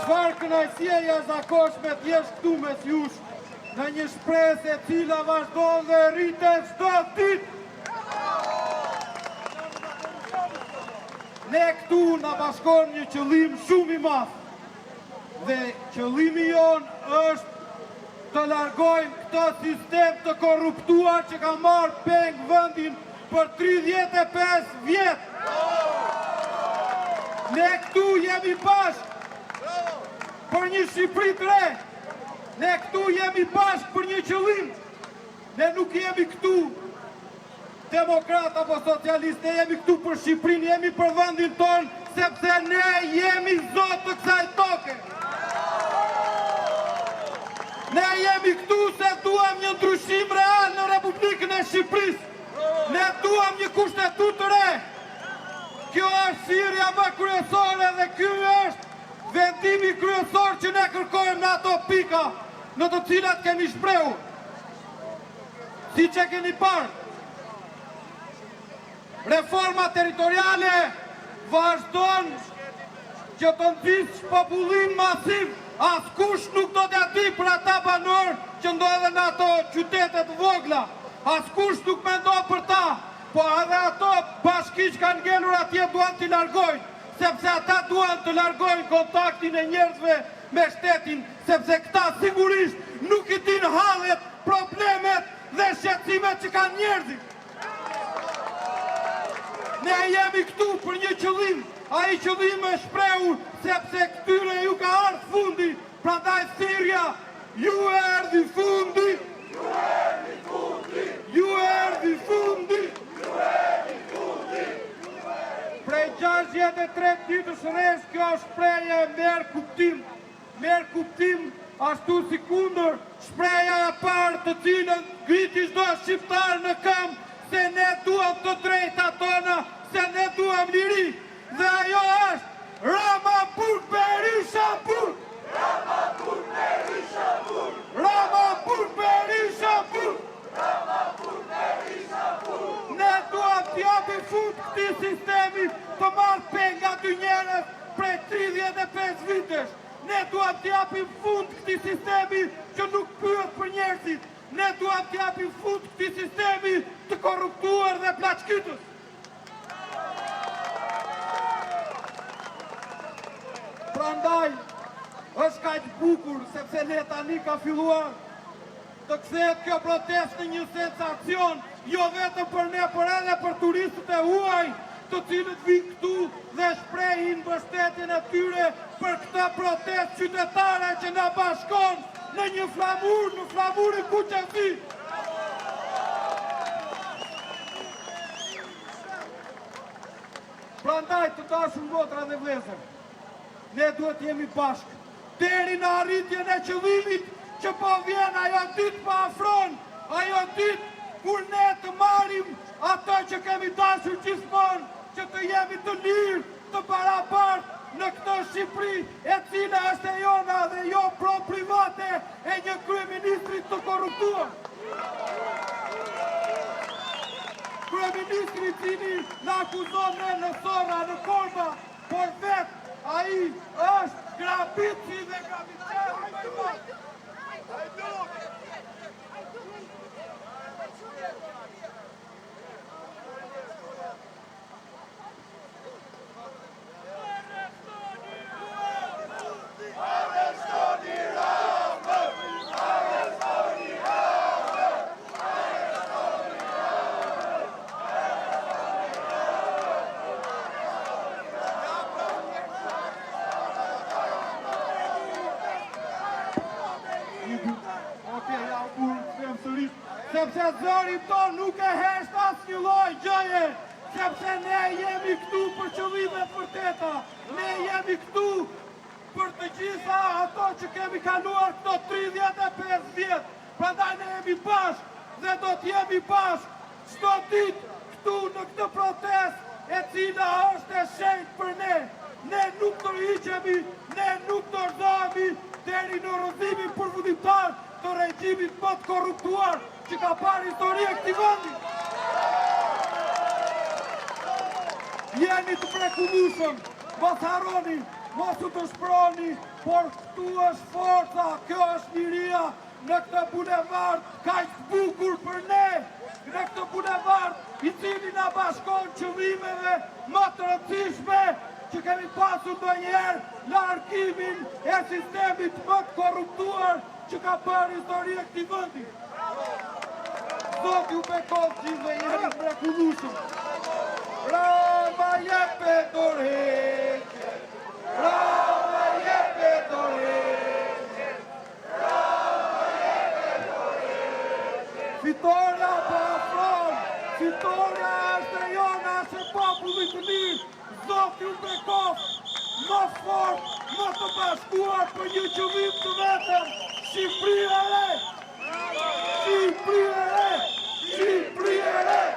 Çfarë kënaqësie e jashtëzakonshme të jesh këtu mes jush në një shpresë e cila vazhdon dhe rritet çdo ditë. Ne këtu na bashkon një qëllim shumë i madh. Dhe qëllimi jonë është të largojmë këtë sistem të korruptuar që ka marrë peng vendin për 35 vjet. Ne këtu jemi bashkë për një Shqipëri të re. Ne këtu jemi bashkë për një qëllim. Ne nuk jemi këtu demokrat apo socialist, ne jemi këtu për Shqipërinë, jemi për vendin tonë, sepse ne jemi zot të kësaj toke. Ne jemi këtu se duam një ndryshim real në Republikën e Shqipërisë. Ne duam një kushtetutë të re. Kjo është thirrja më kryesore dhe ky është vendimi kryesor që ne kërkojmë në ato pika në të cilat kemi shprehur. Siç e keni parë, reforma territoriale vazhdon që të nxisë shpopullim masiv, askush nuk do t'ia di për ata banorë që ndodhen në ato qytete të vogla, askush nuk mendon për ta, po edhe ato bashki që kanë ngelur atje duan t'i largojnë, sepse ata duan të largojnë kontaktin e njerëzve me shtetin, sepse këta sigurisht nuk i dinë hallet, problemet dhe shqetësimet që kanë njerëzit. Ne jemi këtu për një qëllim, ai qëllim është shprehur sepse këtyre ju ka ardhur fundi, prandaj thirrja ju erdhi fundi. Ju erdhi fundi. Ju erdhi fundi. Ju erdhi fundi. Prej 63 ditësh rresht kjo shprehje merr kuptim, merr kuptim ashtu sikundër shprehja e parë të cilën ngriti çdo shqiptar në këmbë se ne duam të drejtat tona, se ne duam liri dhe ajo është Rama burg Berisha burg! Rama burg Berisha burg! Rama burg Berisha burg! Rama burg Berisha burg! Ne duam t'i japim fund këtij sistemi të marrë peng nga dy njerëz prej 35 vitesh. Ne duam t'i japim fund këtij sistemi që nuk pyet për njerëzit. Ne duam t'i japim fund këtij sistemi të korruptuar dhe plaçkitës. Prandaj është kaq bukur sepse ne tani ka filluar të kthehet kjo protestë në një sensacion, jo vetëm për ne, por edhe për turistët e huaj, të cilët vijnë këtu dhe shprehin mbështetjen e tyre për këtë protestë qytetare që na bashkon në një flamur, në flamurin kuq e zi. Prandaj të dashur motra dhe vëllezër, ne duhet të jemi bashkë deri në arritjen e qëllimit që po vjen ajo ditë po afron, ajo ditë kur ne të marrim atë që kemi dashur gjithmonë, që të jemi të lirë, të barabartë në këtë Shqipëri e cila është e jona dhe jo pronë private e një kryeministri të korruptuar. Kryeministri i cili na akuzon ne në sorra, në korba, por vetë ai është grabitësi dhe grabitqari më i madh. Arrestoni Ramën! Arrestoni Ramën! Arrestoni Ramën! Okej, ja u kthyem sërish, sepse zërin tonë nuk e hesht asnjë lloj gjëje, sepse ne jemi këtu për qëllime të vërteta, ne jemi këtu për të gjitha ato që kemi kaluar këto 35 vjet. Prandaj ne jemi bashkë dhe do të jemi bashkë çdo ditë këtu në këtë protestë e cila është e shenjtë për ne. Ne nuk tërhiqemi, ne nuk dorëzohemi deri në rrëzimin përfundimtar të regjimit më të korruptuar që ka parë historia e këtij vendi. Jeni të mrekullueshëm, mos harroni. Mos u dëshproni, por këtu është forca, kjo është liria në këtë bulevard kaq të bukur për ne, në këtë bulevard i cili na bashkon qëllimeve më të rëndësishme që kemi pasur ndonjëherë largimin e sistemit më të korruptuar që ka bërë historia e këtij vendi. Zoti ju bekoftë gjithëve, jeni të mrekullueshëm. Rama jepe dorëheqje. Rama jepe dorëheqje. Rama jepe dorëheqje. Fitorja po afron. Fitorja është e jona, është e popullit të lirë. Zoti ju bekoftë. Më fort, më të bashkuar për një qëllim të vetëm. Shqipëria e re! Shqipëria e re! Shqipëria e re!